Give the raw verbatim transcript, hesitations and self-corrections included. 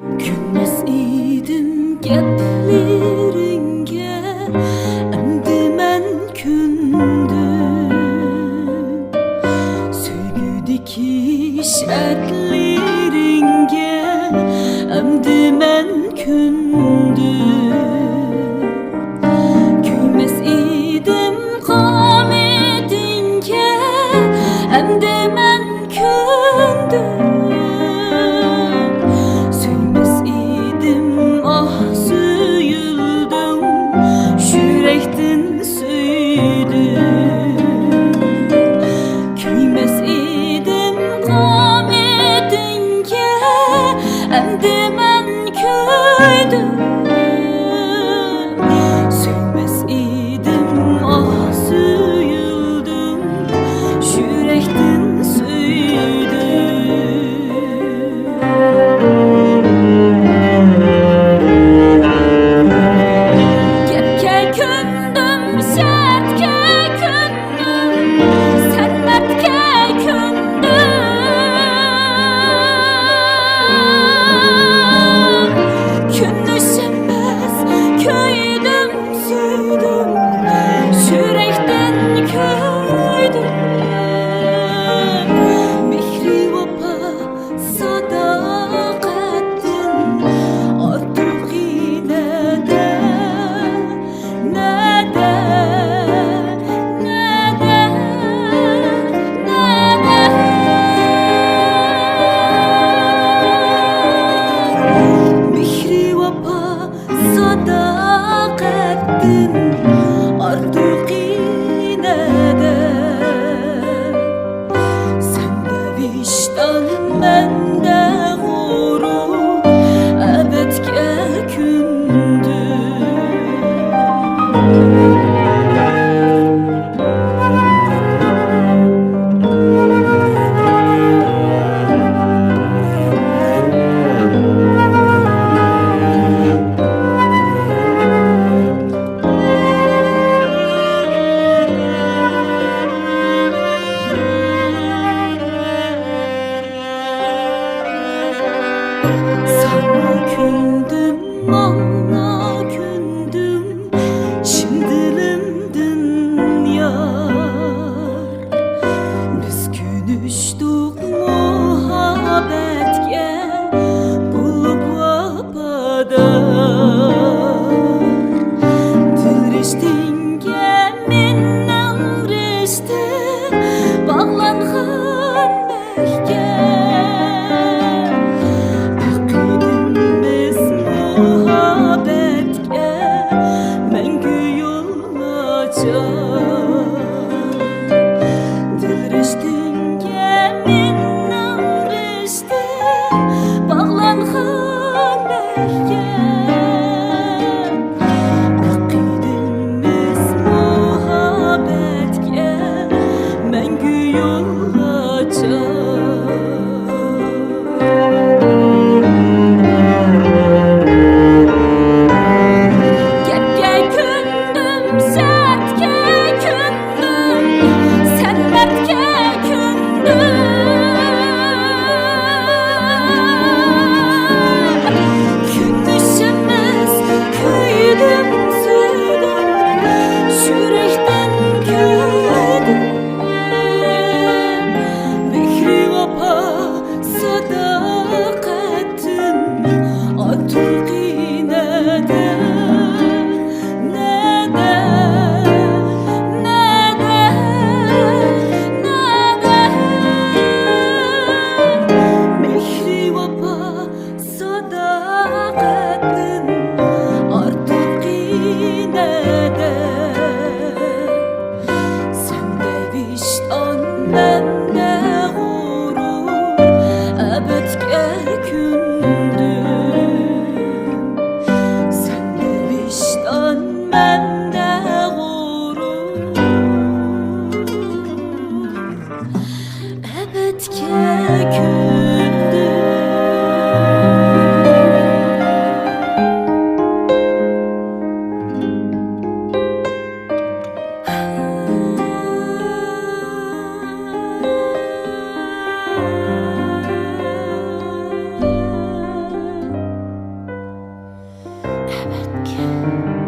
كۆنمەس ئىدىم گەپلىرىڭگە، ئەمدى مەن كۆندۈم. سۆيگۈدىكى شەرتلىرىڭگە، ئەمدى مەن كۆندۈم. كۆيمەس ئىدىم قامىتىڭگە، ئەمدى مەن كۆندۈم. سۆيمەس ئىدىم، ئاھ، سۆيۈلدۈم، يۈرەكتىن سۆيدۈم. كۆيمەس ئىدىم قامىتىڭگە، ئەمدى مەن كۆيدۈم. سۆيمەس ئىدىم، ئاھ، سۆيۈلدۈم، يۈرەكتىن سۆيدۈم. گەپكە كۆندۈم، شەرتكە كۆندۈم، سەن دەردكە كۆندۈم. كۆيۈش ئەمەس، كۆيدۈم، سۆيدۈم، يۈرەكتىن كۆيدۈم. مېھرى ۋاپا، ساداقەتتىن ئارتۇقى نەدە، نەدە، نەدە، نەدە. مېھرى ۋاپا، ساداقەتتىن ئارتۇقى نەدە؟ سەندە ۋىجدان، مەندە غۇرۇر، ئەبەدكە كۆندۈم. ئەۋەتكىن.